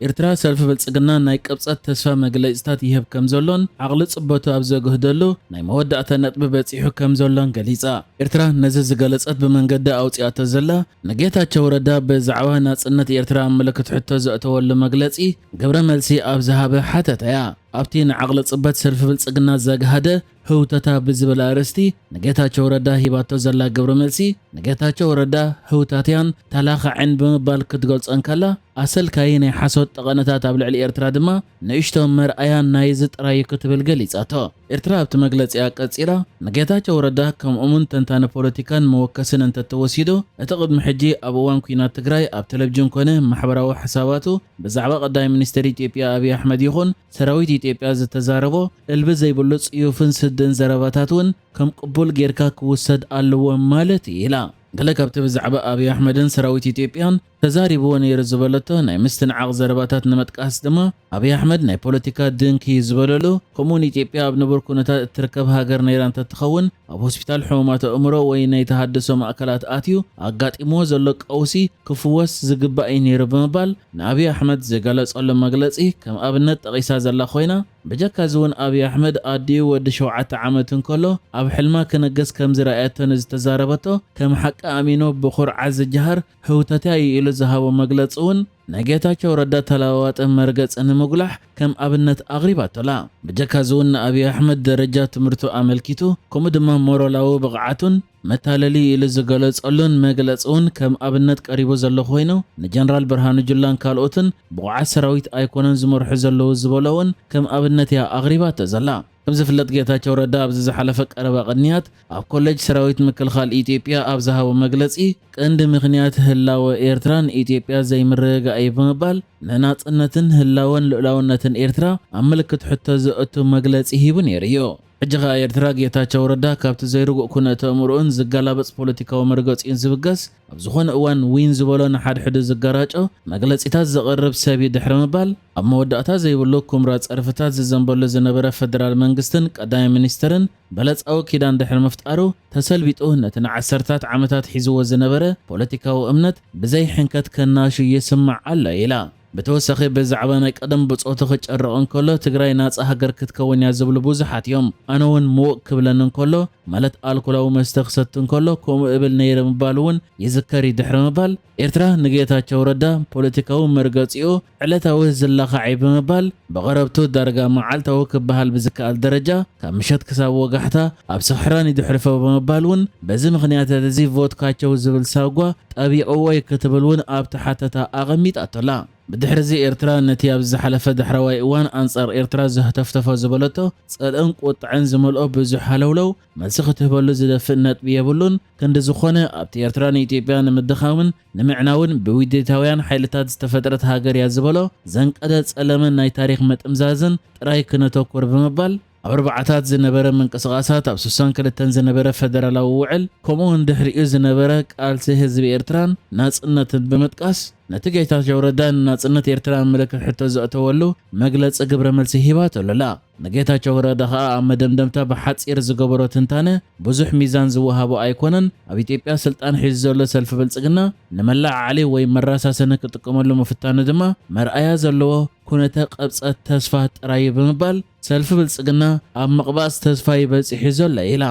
ኤርትራ ሰልፊ ብልጽግና ናይ ቅብጸት ተስፋ መግለጺታት ይህብ ከም ዘሎን ዓቕሊ ጽበቱ ኣብ ዘግህደሉ ናይ መወዳእታ ነጥቢ በጺሑ ከም ዘሎን ገሊጻ። ኤርትራ ነዚ ዝገለጸት ብመንገዲ ኣውጺኣቶ ዘላ ንጌታቸው ረዳ ብዛዕባ ናጽነት ኤርትራ ምልክት ሕቶ ዘእተወሉ መግለጺ ግብረ መልሲ ኣብ ዝሃበ ሓተታ እያ። ኣብቲ ንዓቕሊ ጽበት ሰልፊ ብልጽግና ዘግሃደ ህውተታ ብዝብል ኣርእስቲ ንጌታቸው ረዳ ሂባቶ ዘላ ግብረ መልሲ፣ ንጌታቸው ረዳ ህውታትያን ተላኻዕን ብምባል ክትገልጾ እንከላ፣ ኣሰልካዪ ናይ ሓሶት ጠቐነታት ኣብ ልዕሊ ኤርትራ ድማ ንእሽቶ መርኣያ ናይዚ ጥራይ ክትብል ገሊጻቶ። ኤርትራ ኣብቲ መግለጺኣ ቀጺላ፣ ንጌታቸው ረዳ ከም እሙን ተንታኒ ፖለቲካን መወከስን እንተተወሲዱ፣ እቲ ቅድሚ ሕጂ ኣብ እዋን ኲናት ትግራይ ኣብ ቴሌቪዥን ኮነ ማሕበራዊ ሓሳባቱ ብዛዕባ ቀዳማይ ሚኒስትር ኢትዮጵያ ኣብይ ኣሕመድ ይኹን ሰራዊት ኢትዮጵያ ዝተዛረቦ እልቢ ዘይብሉ ጽዩፍን ስድን ዘረባታት እውን ከም ቅቡል ጌርካ ክውሰድ ኣለዎ ማለት እዩ ኢላ። ገለ ካብቲ ብዛዕባ ኣብይ ኣሕመድን ሰራዊት ኢትዮጵያን ተዛሪብዎ ነይሩ ዝበለቶ ናይ ምስትንዓቕ ዘረባታት ንምጥቃስ ድማ፣ ኣብይ ኣሕመድ ናይ ፖለቲካ ድንክ እዩ ዝበለሉ፣ ከምኡውን ኢትዮጵያ ኣብ ንቡር ኩነታት እትርከብ ሃገር ነይራ እንተትኸውን፣ ኣብ ሆስፒታል ሕሙማት ኣእምሮ ወይ ናይ ተሃድሶ ማእከላት ኣትዩ ኣጋጢምዎ ዘሎ ቀውሲ ክፍወስ ዝግባእ እዩ ነይሩ ብምባል ንኣብይ ኣሕመድ ዝገለጸሉ መግለጺ ከም ኣብነት ጠቒሳ ዘላ ኮይና፣ ብጀካ እዚ እውን ኣብይ ኣሕመድ ኣዲኡ ወዲ ሸውዓተ ዓመት እንከሎ ኣብ ሕልማ ክነግስ ከም ዝረኣየቶ ንዝተዛረበቶ ከም ሓቂ ኣሚኑ ብኹርዓት ዝጀሃር ህውተትያ እዩ ኢሉ ዝሃቦ መግለጺ እውን ናይ ጌታቸው ረዳ ተለዋዋጢ መርገጺ ንምጉላሕ ከም ኣብነት ኣቕሪባቶላ። ብጀካ እዚ እውን ንኣብይ ኣሕመድ ደረጃ ትምህርቱ ኣመልኪቱ ከምኡ ድማ ሞራላዊ ብቕዓቱን መታለሊ ኢሉ ዝገለጸሉን መግለጺ እውን ከም ኣብነት ቀሪቡ ዘሎ ኮይኑ፣ ንጀነራል ብርሃኑ ጁላን ካልኦትን ብቑዓት ሰራዊት ኣይኮነን ዝመርሑ ዘለዉ ዝበሎ እውን ከም ኣብነት እያ ኣቕሪባቶ ዘላ። ከም ዝፍለጥ ጌታቸው ረዳ ኣብዚ ዝሓለፈ ቀረባ ቅንያት ኣብ ኮሌጅ ሰራዊት ምክልኻል ኢትዮጵያ ኣብ ዝሃቦ መግለጺ፣ ቀንዲ ምኽንያት ህላወ ኤርትራን ኢትዮጵያ ዘይምርግጋእ እዩ ብምባል፣ ንናጽነትን ህላወን ልኡላውነትን ኤርትራ ኣብ ምልክት ሕቶ ዘእቱ መግለጺ ሂቡ ነይሩ እዩ። ሕጂ ኸኣ ኤርትራ ጌታቸው ረዳ ካብቲ ዘይርጉእ ኩነተ ኣእምሮኡን ዝገላበጽ ፖለቲካዊ መርገጺኡን ዝብገስ፣ ኣብ ዝኾነ እዋን ዊን ዝበሎ ንሓድሕዱ ዝገራጮ መግለጺታት ዘቕርብ ሰብ እዩ ድሕሪ ምባል፣ ኣብ መወዳእታ ዘይብሉ ኩምራ ጸርፍታት ዝዘንበሉ ዝነበረ ፈደራል መንግስትን ቀዳማይ ሚኒስትርን በለጻዊ ኪዳን ድሕሪ ምፍጣሩ ተሰልቢጡ ነቲ ንዓሰርታት ዓመታት ሒዝዎ ዝነበረ ፖለቲካዊ እምነት ብዘይ ሕንከት ከናሹ ይስማዕ ኣሎ ኢላ። ብተወሳኺ ብዛዕባ ናይ ቀደም ብጾቱ ክጨርቕ እንከሎ ትግራይ ናጻ ሃገር ክትከውን እያ ዝብሉ ብዙሓት እዮም። ኣነ እውን ምውቕ ክብለኒ እንከሎ ማለት ኣልኮላዊ መስተ ክሰቲ እንከሎ ከምኡ እብል ነይረ ምባሉ እውን ይዝከር እዩ ድሕሪ ምባል ኤርትራ ንጌታቸው ረዳ ፖለቲካዊ መርገጺኡ ዕለታዊ ዝለኻዕ እዩ ብምባል ብቐረብቱ ዳርጋ መዓልታዊ ክበሃል ብዝከኣል ደረጃ ካብ ምሸት ክሳብ ወጋሕታ ኣብ ስኽሕራን እዩ ድሕርፎ ብምባል እውን በዚ ምኽንያት እዚ ቮትካቸው ዝብል ሳጓ ጠቢቕዎ እዩ ክትብል እውን ኣብቲ ሓተታ ኣቐሚጣቶላ። ብድሕሪዚ ኤርትራ ነቲ ኣብዚ ዝሓለፈ ዳሕረዋይ እዋን ኣንጻር ኤርትራ ዘህተፍተፎ ዝበለቶ ጸልእን ቁጥዐን ዝመልኦ ብዙሕ ሃለውለው መልሲ ክትህበሉ ዝደፍእ ነጥቢ የብሉን። ክንዲ ዝኾነ ኣብቲ ኤርትራ ንኢትዮጵያ ንምድኻምን ንምዕናውን ብውዴታውያን ሓይልታት ዝተፈጥረት ሃገር እያ ዝበሎ ዘንቀደ ጸለመን ናይ ታሪኽ ምጥምዛዝን ጥራይ ክነተኩር ብምባል ኣብ ኣርባዓታት ዝነበረ ምንቅስቓሳት ኣብ ስሳን ክልተን ዝነበረ ፈደራላዊ ውዕል ከምኡ እውን ድሕሪኡ ዝነበረ ቃልሲ ህዝቢ ኤርትራን ናጽነትን ብምጥቃስ ነቲ ጌታቸው ረዳ ንናጽነት ኤርትራ ምልክት ሕቶ ዘእተወሉ መግለጺ ግብረ መልሲ ሂባቶ ኣላ። ንጌታቸው ረዳ ኸኣ ኣብ መደምደምታ ብሓጺር ዝገበሮ ትንታነ ብዙሕ ሚዛን ዝወሃቦ ኣይኮነን። ኣብ ኢትዮጵያ ስልጣን ሒዙ ዘሎ ሰልፊ ብልጽግና ንመለዓዓሊ ወይ መረሳሰኒ ክጥቀመሉ ምፍታኑ ድማ መርኣያ ዘለዎ ኩነተ ቀብጸት ተስፋ ጥራይ እዩ ብምባል ሰልፊ ብልጽግና ኣብ ምቕባጽ ተስፋ እዩ በጺሑ ዘሎ ኢላ።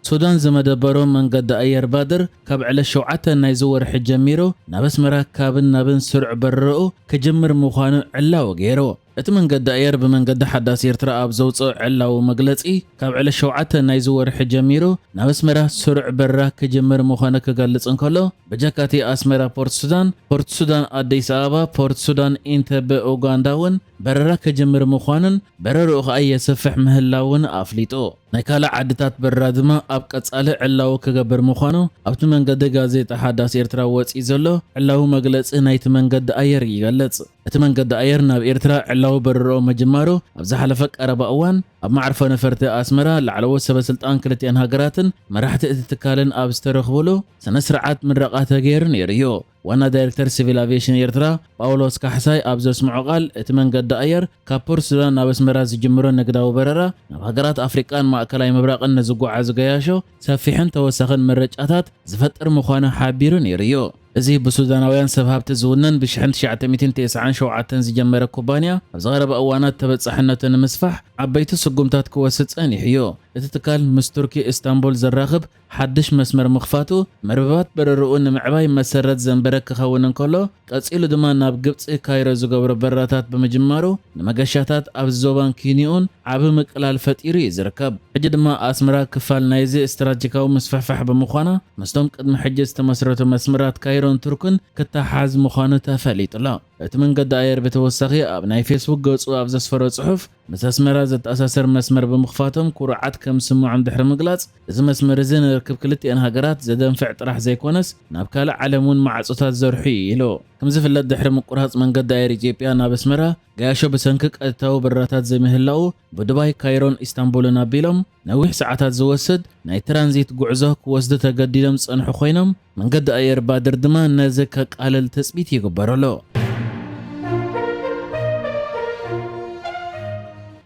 ሱዳን ዝመደበሮ መንገዲ ኣየር ባድር ካብ ዕለት ሸውዓተ ናይዚ ወርሒ ጀሚሩ ናብ ኣስመራ ካብን ናብን ስሩዕ በረራኡ ክጅምር ምዃኑ ዕላዊ ገይሩ። እቲ መንገዲ ኣየር ብመንገዲ ሓዳስ ኤርትራ ኣብ ዘውፅኦ ዕላዊ መግለፂ ካብ ዕለት ሸውዓተ ናይዚ ወርሒ ጀሚሩ ናብ ኣስመራ ስሩዕ በረራ ክጅምር ምዃኑ ክገልፅ እንከሎ ብጀካቲ ኣስመራ ፖርት ሱዳን፣ ፖርት ሱዳን ኣዲስ ኣበባ፣ ፖርት ሱዳን ኢንተበ ኡጋንዳ እውን በረራ ክጅምር ምዃኑን በረርኡ ከኣ የስፍሕ ምህላውን ኣፍሊጡ። ናይ ካልእ ዓድታት በረራ ድማ ኣብ ቀጻሊ ዕላዊ ክገብር ምዃኑ ኣብቲ መንገዲ ጋዜጣ ሓዳስ ኤርትራ ወጺኡ ዘሎ ዕላዊ መግለጺ ናይቲ መንገዲ ኣየር ይገልጽ። እቲ መንገዲ ኣየር ናብ ኤርትራ ዕላዊ በረርኡ ምጅማሩ ኣብ ዝሓለፈ ቀረባ እዋን ኣብ መዓርፎ ነፈርቲ ኣስመራ ላዕለዎት ሰበ ስልጣን ክልቲኣን ሃገራትን መራሕቲ እቲ ትካልን ኣብ ዝተረኽቡሉ ስነ ስርዓት ምረቓ ተገይሩ ነይሩ እዩ። ዋና ዳይሬክተር ሲቪል ኣቪዬሽን ኤርትራ ጳውሎስ ካሕሳይ ኣብ ዘስምዖ ቃል፣ እቲ መንገዲ ኣየር ካብ ፖርት ሱዳን ናብ ኣስመራ ዝጅምሮ ንግዳዊ በረራ ናብ ሃገራት ኣፍሪቃን ማእከላይ ምብራቕን ንዝጓዓዙ ገያሾ ሰፊሕን ተወሳኽን ምርጫታት ዝፈጥር ምዃኑ ሓቢሩ ነይሩ እዩ። እዚ ብሱዳናውያን ሰብ ሃብቲ ዝውነን ብሽሕን ትሽዓተ ሚእትን ተስዓን ሸውዓተን ዝጀመረ ኩባንያ፣ ኣብዚ ቀረባ እዋናት ተበጻሕነቱ ንምስፋሕ ዓበይቲ ስጉምታት ክወስድ ጸኒሑ እዩ። እቲ ትካል ምስ ቱርኪ ኢስታንቡል ዘራኽብ ሓድሽ መስመር ምኽፋቱ፣ መርበባት በረርኡ ንምዕባይ መሰረት ዘንበረ ክኸውን እንከሎ፣ ቀጺሉ ድማ ናብ ግብጺ ካይሮ ዝገብሮ በረራታት ብምጅማሩ፣ ንመገሻታት ኣብዚ ዞባን ኪንዮኡን ዓቢ ምቅላል ፈጢሩ እዩ ዝርከብ። ሕጂ ድማ ኣስመራ ክፋል ናይዚ ስትራቴጂካዊ ምስፍሕፋሕ ብምዃና፣ ምስቶም ቅድሚ ሕጂ ዝተመስረቱ መስመራት ካይሮን ቱርክን ክተሓዝ ምዃኑ ተፈሊጡ ኣሎ። እቲ መንገዲ ኣየር ብተወሳኺ ኣብ ናይ ፌስቡክ ገጹ ኣብ ዘስፈሮ ጽሑፍ፣ ምስ ኣስመራ ዘተኣሳሰር መስመር ብምኽፋቶም ኩርዓት ከም ዝስምዖም ድሕሪ ምግላጽ፣ እዚ መስመር እዚ ንርክብ ክልቲኣን ሃገራት ዘደንፍዕ ጥራሕ ዘይኮነስ፣ ናብ ካልእ ዓለም እውን ማዕጾታት ዘርሑ እዩ ኢሉ። ከም ዝፍለጥ፣ ድሕሪ ምቁራጽ መንገዲ ኣየር ኢትዮጵያ ናብ ኣስመራ፣ ገያሾ ብሰንኪ ቀጥታዊ በረራታት ዘይምህላዉ፣ ብዱባይ፣ ካይሮን ኢስታንቡልን ኣቢሎም ነዊሕ ሰዓታት ዝወስድ ናይ ትራንዚት ጉዕዞ ክወስዱ ተገዲዶም ዝጸንሑ ኮይኖም፣ መንገዲ ኣየር ባድር ድማ ነዚ ከቃልል ትጽቢት ይግበረሉ።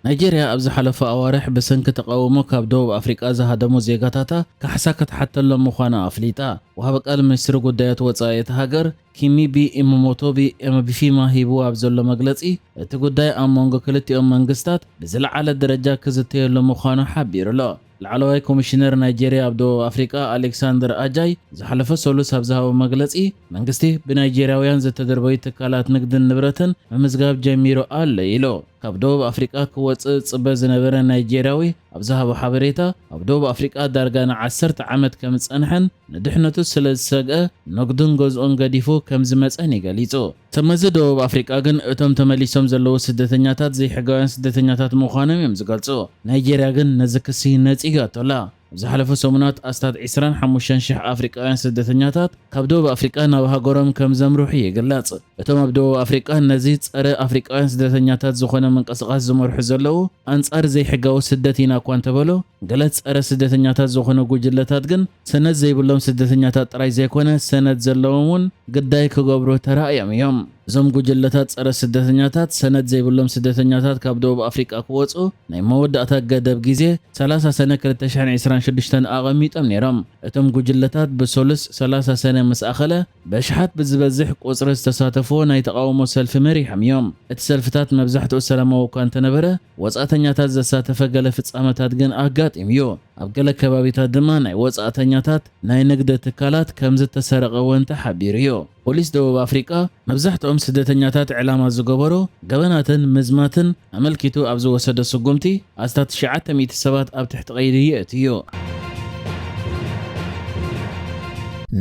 ናይጄርያ ኣብ ዝሓለፈ ኣዋርሕ ብሰንኪ ተቓውሞ ካብ ደቡብ ኣፍሪቃ ዝሃደሙ ዜጋታታ ካሕሳ ክትሓተሎም ምዃና ኣፍሊጣ። ወሃቢ ቃል ሚኒስትሪ ጉዳያት ወጻኢ እታ ሃገር፣ ኪሚቢ ኢሞሞቶቢ ኤምቢፊማ ሂብዎ ኣብ ዘሎ መግለጺ፣ እቲ ጉዳይ ኣብ መንጎ ክልቲኦም መንግስታት ብዝለዓለ ደረጃ ክዝተየሉ ምዃኑ ሓቢሩ ኣሎ። ላዕለዋይ ኮሚሽነር ናይጄርያ ኣብ ደቡብ ኣፍሪቃ ኣሌክሳንደር ኣጃይ ዝሓለፈ ሰሉስ ኣብ ዝሃቦ መግለጺ፣ መንግስቲ ብናይጄርያውያን ዝተደርበዩ ትካላት ንግድን ንብረትን ምምዝጋብ ጀሚሩ ኣሎ ኢሉ። ካብ ደቡብ ኣፍሪቃ ክወጽእ ዝጽበ ዝነበረ ናይጄርያዊ ኣብ ዝሃቦ ሓበሬታ፣ ኣብ ደቡብ ኣፍሪቃ ዳርጋ ንዓሰርተ ዓመት ከም ዝጸንሐን ንድሕነቱ ስለ ዝሰግአ፣ ንግዱን ገዝኡን ገዲፉ ከም ዝመጸን እዩ ገሊጹ። ሰብ መዚ ደቡብ ኣፍሪቃ ግን፣ እቶም ተመሊሶም ዘለዉ ስደተኛታት ዘይሕጋውያን ስደተኛታት ምዃኖም እዮም ዝገልጹ። ናይጄርያ ግን ነዚ ክሲ ነጺጋቶ ኣላ። ኣብ ዝሓለፉ ሰሙናት፣ ኣስታት ዕስራን ሓሙሽተን ሽሕ ኣፍሪቃውያን ስደተኛታት ካብ ደቡብ ኣፍሪቃ ናብ ሃገሮም ከም ዘምርሑ ይግለጽ። እቶም ኣብ ደቡብ ኣፍሪቃ ነዚ ጸረ ኣፍሪቃውያን ስደተኛታት ዝኾነ ምንቅስቓስ ዝመርሑ ዘለዉ፣ ኣንጻር ዘይሕጋዊ ስደት ኢና እኳ እንተበሉ፣ ገለ ጸረ ስደተኛታት ዝኾኑ ጉጅለታት ግን፣ ሰነድ ዘይብሎም ስደተኛታት ጥራይ ዘይኮነ፣ ሰነድ ዘለዎም እውን ግዳይ ክገብሩ ተራእዮም እዮም። እዞም ጉጅለታት ጸረ ስደተኛታት፣ ሰነድ ዘይብሎም ስደተኛታት ካብ ደቡብ ኣፍሪቃ ክወጹ ናይ መወዳእታ ገደብ ግዜ ሰላሳ ሰነ ክልተ ሽሕን ዕስራን ሽዱሽተን ኣቐሚጦም ነይሮም። እቶም ጉጅለታት ብሰሉስ ሰላሳ ሰነ ምስ ኣኸለ፣ በሽሓት ብዝበዝሕ ቁጽሪ ዝተሳተፍዎ ናይ ተቓውሞ ሰልፊ መሪሖም እዮም። እቲ ሰልፍታት መብዛሕትኡ ሰላማዊ እኳ እንተነበረ፣ ወጻእተኛታት ዘሳተፈ ገለ ፍጻመታት ግን ኣጋጢሙ እዩ። ኣብ ገለ ከባቢታት ድማ ናይ ወጻእተኛታት ናይ ንግዲ ትካላት ከም ዝተሰረቐ እውን ተሓቢሩ እዩ። ፖሊስ ደቡብ ኣፍሪቃ፣ መብዛሕትኦም ስደተኛታት ዕላማ ዝገበሩ ገበናትን ምዝማትን ኣመልኪቱ ኣብ ዝወሰዶ ስጉምቲ፣ ኣስታት ትሽዓተ ሚእቲ ሰባት ኣብ ትሕቲ ቀይዲ የእትዩ።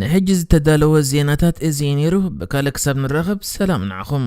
ንሕጂ ዝተዳለወ ዜናታት እዚ እዩ ነይሩ። ብካልእ ክሳብ ንራኸብ፣ ሰላም ንዓኹም።